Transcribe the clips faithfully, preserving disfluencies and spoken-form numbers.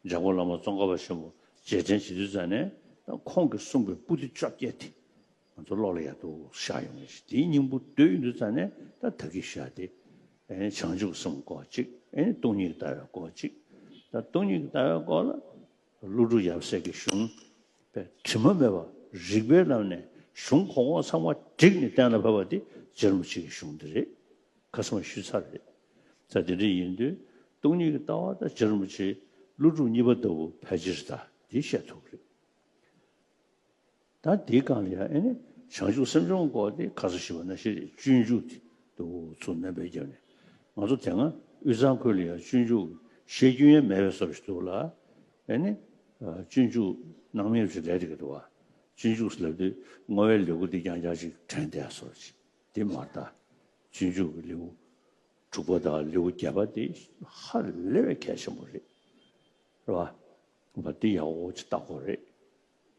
འཇམ་མགོན་བླ་མ་ཙོང་ཁ་པ་ཆེན་པོ་རྗེས་དྲན་བྱེད་དུས་ཙང་ནས་ད་ཁོང་གིས་གསུངས་པའི་པོ་ཏི་བཅོ་བརྒྱད་དེ་ང་ཚོ་བློ་ལ་ཡག་ཏུ་ཤར་ཡོང་ངེས་ཤིང་། དེའི་སྙིང་པོ་བསྡུས་ཡོང་དུས་ཙང་ནས་ད་ད་གིན་བཤད་དེ། ཨེ་ནི་བྱང་ཆུབ་སེམས་སྐོར་གཅིག་ཨེ་ནི་སྟོང་ཉིད་ཀྱི་ལྟ་བའི་སྐོར་གཅིག་ད་སྟོང་ཉིད་ཀྱི་ལྟ་བའི་སྐོར་ལ། ཀླུ་སྒྲུབ་ཡབ་སྲས་ཀྱི་གཞུང་དཔེ་དྲི་མ་མེད་པ་རིགས་པའི་ལམ་ནས་གཞུང་གོང་འོག་ཚང་མ་བསྒྲིགས་ནས་གཏན་ལ་ཕབ་པ་དེ་རྗེ་རིན་པོ་ཆེ་གི་གཞུང་དེ་རེད། ཁ་སང་ཞུས་ཚར་རེད། ད་དེ་འདྲ་ཡིན་དུས་སྟོང་ཉིད་ཀྱི་ལྟ་བ་དང་རྗེ་རིན་པོ་ཆེ་ཀླུ་སྒྲུབ་གཉིས་པ་ལྟ་བུ་ཕལ་ཆེར་ད་དེ་བཤད་ཐུབ་རེད། ད་དེའི་སྒང་ལ་ཡང་ཨེ་ནི་བྱང་ཆུབ་སེམས་སྦྱོང་སྐོར་དེ་ཁ་སང་ཞུས་པ་ནང་བཞིན་རེད། སྤྱོད་འཇུག་དེ་ཏོག་ཙམ་སྣོན་པ་བརྒྱབ་ནས། ང་ཚོ་དེ་སྔ་དབུས་གཙང་ཁུལ་ལ་ཡང་སྤྱོད་འཇུག་བཤད་རྒྱུན་ཡང་མེད་པའི་བཟོ་ཞིག་འདུག་ལ། ཨེ་ནི་སྤྱོད་འཇུག་སྣང་མེད་ཅིག་ལས་དེ་ག་འདུག་བ། སྤྱོད་འཇུག་ཟེར་ལབ་དུས་བསྔོ་བའི་ལེའུ་འདི་རྐྱང་རྐྱང་ཅིག་དྲན་བསྡད་བཟོ་ཅིག་དེ་མ་རེད་ད། སྤྱོད་འཇུག་གི་ལེའུ་དྲུག་པ་དང་ལེའུ་བརྒྱད་པ་དེ་ཧ་ལས་པའི་གལ་ཆེན་པོ་རེད། རེད་བ། བ་འདི་ཡག་པོ་ཅིག་ལྟ་དགོས་རེད།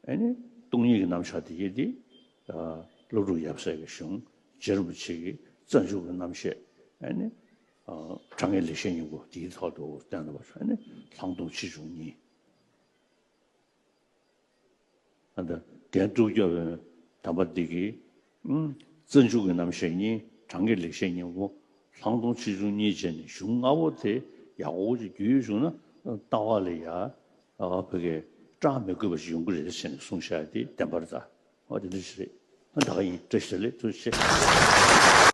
ཨེ་ནི་སྟོང་ཉིད་ཀྱི་རྣམ་གཞག་དེ་ཡིན་ཏེ། ཀླུ་སྒྲུབ་ཡབ་སྲས་ཀྱི་གཞུང་རྗེ་རིན་པོ་ཆེ་གི་རྩ་འཇུག་གི་རྣམ་བཤད། ཨེ་ནི་དྲང་ངེས་ལེགས་བཤད་སྙིང་པོ་དེའི་ཐོག་ཏུ་བསྟན་ལ་བ་ཨེ་ནི་ལྷག་མཐོང་ཆེ་ཆུང་གཉིས། ཨ་ད་རྒན་དཀྲུག་སྐྱོབ་པའི་དམ་པ་འདི་གིས། ཨུམ། རྩ་འཇུག་གི་རྣམ་བཤད་གཉིས་དྲང་ངེས་ལེགས་བཤད་སྙིང་པོ་ལྷག་མཐོང་ཆེ་ཆུང་གཉིས་བྱས་ནས་གཞུང་ལྔ་པོ་དེ་ཡག་པོ་ཅིག་རྒྱུས་ཡོད་བྱུང་ན་ལྟ་བ་ལ་ཡ། ཨ་ཕ་གི་སྐྲག་མི་དགོས་པ་ཞིག་ཡོང་གི་རེད་ཟེར་ནས་གསུངས་བཞག་དེ་བདེན་པ་རེད་ད། ཨ་དེ་འདྲ་ཞིག་རེད། ཨ་ད་ག་ཡིན། བཀྲ་ཤིས་བདེ་ལེགས། ཐུགས་རྗེ་ཆེ།